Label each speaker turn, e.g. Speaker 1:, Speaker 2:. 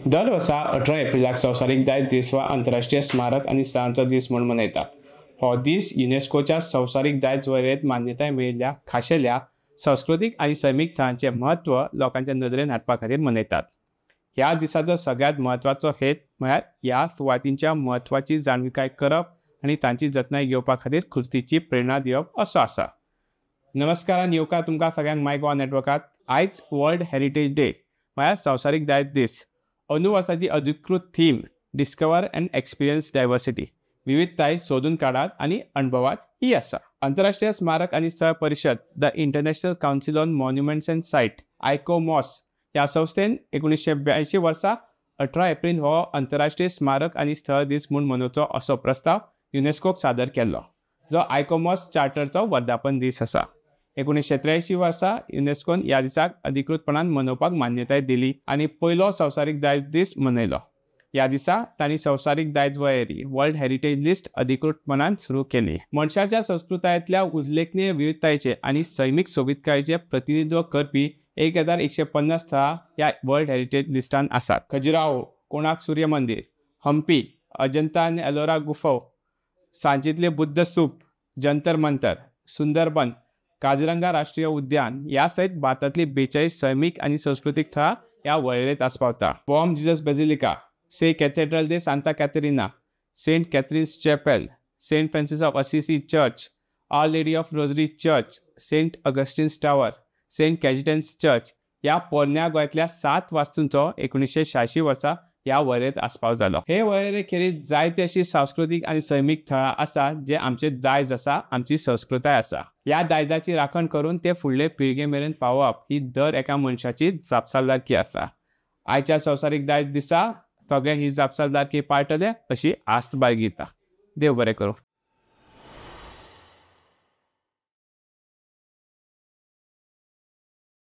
Speaker 1: दर वर्सा 18 एप्रिलाक संवसारीक दायज दीस वा आंतरराष्ट्रीय स्मारक आनी स्थळांचो दीस म्हूण मनयतात. हो दीस युनेस्कोच्या संवसारीक दायज वळेरेंत मान्यताय मेळिल्ल्या खाशेल्या संस्कृतीक आनी सैमीक थळांचें म्हत्व लोकांच्या नदरेन हाडपा खातीर मनयतात. ह्या दिसाचो सगळ्यांत म्हत्वाचो हेत म्हळ्यार ह्या सुवातींच्या म्हत्वाची जाणविकाय करप आनी तांची जतनाय घेवपा खातीर कृतीची प्रेरणा दिवप असो आसा. नमस्कार आनी येवकार तुमकां सगळ्यांक माय गोवा नेटवर्कात. आयज वर्ल्ड हेरिटेज डे म्हळ्यार संवसारीक दायज दीस. अंदू वर्साची अधिकृत theme discover and experience diversity, विविधताय सोदून काडात आनी अणभवात ही आसा. आंतरराष्ट्रीय स्मारक आनी स्थळ परिशद, the International Council on Monuments and Site, ICOMOS ह्या संस्थेन 1982 वर्सा 18 एप्रिल हो आंतरराष्ट्रीय स्मारक आनी स्थळ दीस म्हूण मनोवचो असो प्रस्ताव युनेस्कोक सादर केल्लो, जो आयकोमॉस चार्टरचो वर्धापन दीस आसा. 1983 वर्सा युनेस्कोन ह्या दिसाक अधिकृतपणान मनोवपाक मान्यताय दिली आनी पयलो संवसारीक दायज दीस मनयलो. ह्या दिसा तांणी संवसारीक दायज वळेरी, वर्ल्ड हेरिटेज लिस्ट अधिकृतपणान सुरू केली. मनशाच्या संस्कृतायेंतल्या उल्लेखनीय विविधतायेचे आनी सैमीक सोबीतकायेचें प्रतिनिधित्व करपी 1150 थळां ह्या वर्ल्ड हेरिटेज लिस्टान आसात. खजुराहो, कोणार्क सूर्य मंदीर, हम्पी, अजंता आनी एलोरा गुफो, सांचींतले बुद्ध स्तूप, जंतर मंतर, सुंदरबन, काझीरंगा राष्ट्रीय उद्यान ह्या सयत भारतांतली 42 सैमीक आनी संस्कृतीक थळां ह्या वळेरेंत आस्पावता. Bom Jesus Basilica, Se Cathedral de Santa Catarina, Saint Catherine's Chapel, Saint Francis of Assisi Church, Our Lady of Rosary Church, Saint Augustine's Tower, Saint Cajetan's Church ह्या पोरण्या गोंयांतल्या 7 वास्तूंचो 1986 वर्सा ह्या वळेरेंत आस्पाव जालो. हे वळेरे खेरीत जायते अशी सांस्कृतीक आनी सैमीक थळां आसा जे आमचे दायज आसा, आमची संस्कृताय आसा. ह्या दायजाची राखण करून ते फुडले पिळगे मेरेन पावोवप ही दर एका मनशाची जापसालदारकी आसा. आयच्या संवसारीक दायज दिसा सगळे ही जापसालदारकी पाळटले अशी आस्त बाळगिता. देव बरें करूं.